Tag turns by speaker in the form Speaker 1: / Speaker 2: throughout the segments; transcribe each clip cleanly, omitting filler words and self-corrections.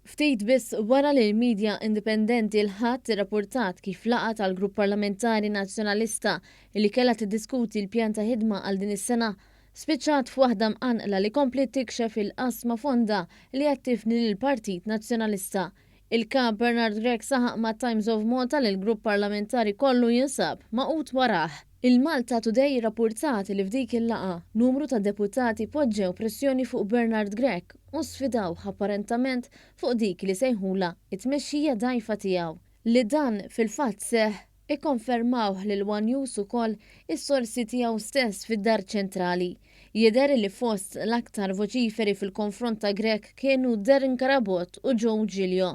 Speaker 1: Ftit biss wara li l-midja indipendenti l-Ħadd irrappurtat kif laqgħa tal-Grupp Parlamentari Nazzjonalista li kellha tiddiskuti l-pjan ta' ħidma għal din is-sena spiċċat f'waħda mqanqla li kompliet tikxef il-qasma fonda li qed tifni lill-Partit Nazzjonalista. Il-Kap Bernard Grech saħaq mat-Times of Malta li l-Grupp Parlamentari kollu jinsab magħqud warah. Il-Malta Today irrappurtat li f'dik il-laqgħa, numru ta' deputati poġġew pressjoni fuq Bernard Grech u sfidawh apparentament fuq dik li sejħulha t-tmexxija dgħajfa tiegħu. Li dan fil-fatt seħħ ikkonfermawh lil one News ukoll is-sorsi tiegħu stess fid-Dar Ċentrali. Jidher li fost l-aktar voċiferi fil-konfront ta' Grech kienu Darren Carabott u Joe Giglio.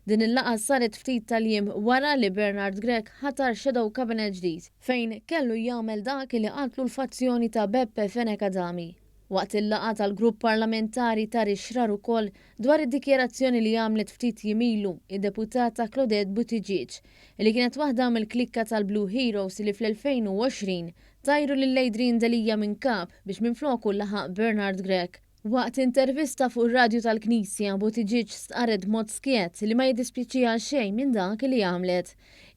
Speaker 1: Din il-laqgħa saret ftit tal-jiem wara li Bernard Grech ħatar shadow cabinet ġdid, fejn kellu jagħmel dak li qaltlu l-fazzjoni ta' Beppe Fenech Adami. Waqt il-laqgħa tal-grupp parlamentari tar ix-xrar ukoll dwar id-dikjarazzjoni li għamlet ftit jiem ilu id-deputata Claudette Buttigieg, li kienet waħda mill-klikka tal-Blue Heroes li fl-2020 tajru lil Adrian Delia minn kap biex minfloku laħaq Bernard Grech. Waqt intervista fuq ir-radju tal-Knisja, Buttigieg stqarret b'mod skjett li ma jiddispjaċiha xejn minn dak li għamlet.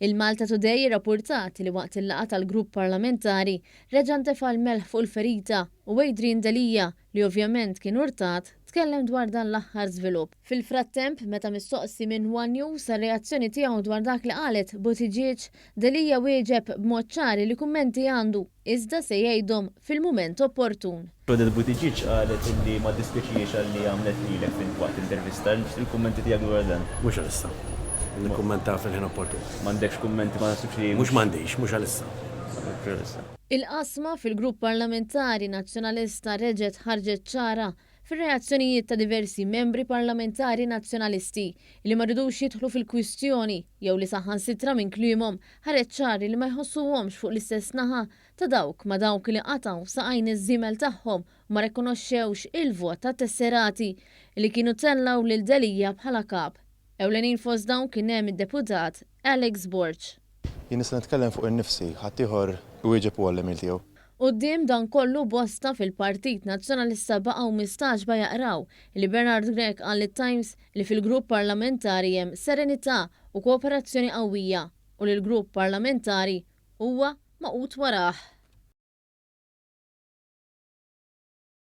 Speaker 1: Il-Malta Today irrappurtat li waqt il-laqgħa tal-grupp parlamentari reġa' ntefa' l-melħ fuq il-ferita u Adrian Delia, li ovvjament kien urtat, tkellem dwar dan l-aħħar żvilupp. Fil-frattemp, meta mistoqsi minn one News għar-reazzjoni tiegħu dwar dak li qalet Buttigieg, Delia wieġeb b'mod ċar li kummenti għandu, iżda se jgħidhom fil-mument opportun.
Speaker 2: Claudette Buttigieg qalet illi ma ddispjaċihiex għal li għamlet lilek waqt intervista. Nixtieq il-kummenti tiegħek dwar dan.
Speaker 3: Mhux għalissa. Nikkummenta fil-ħin opportun.
Speaker 2: M'għandekx kummenti ma taħsibx li.
Speaker 3: Mhux m'għandix, mhux għalissa.
Speaker 2: Mhux għalissa.
Speaker 1: Il-qasma fil-Grupp Parlamentari Nazzjonalista reġgħet ħarġet ċara fir-reazzjonijiet ta' diversi membri parlamentari Nazzjonalisti li ma ridux jidħlu fil-kwistjoni jew li saħansitra minn kliemhom ħareġ ċar li ma jħossuhomx fuq l-istess naħa ta' dawk ma' dawk li qatgħu saqajn iż-żiemel tagħhom u ma rikonoxxewx il-vot tat-tesserati li kienu tellgħu lil Delia bħala kap. Ewlenin fost dawn kien hemm id-deputat Alex Borg.
Speaker 4: Jien nista' nitkellem fuq innifsi, ħaddieħor iwieġeb hu għall-għemil tiegħu.
Speaker 1: Quddiem dan kollu bosta fil-Partit Nazzjonalista baqgħu mistagħġba jaqraw li Bernard Grech qal lit-Times li fil-grupp parlamentari hemm serenità u kooperazzjoni qawwija u li l-grupp parlamentari huwa magħqud warah.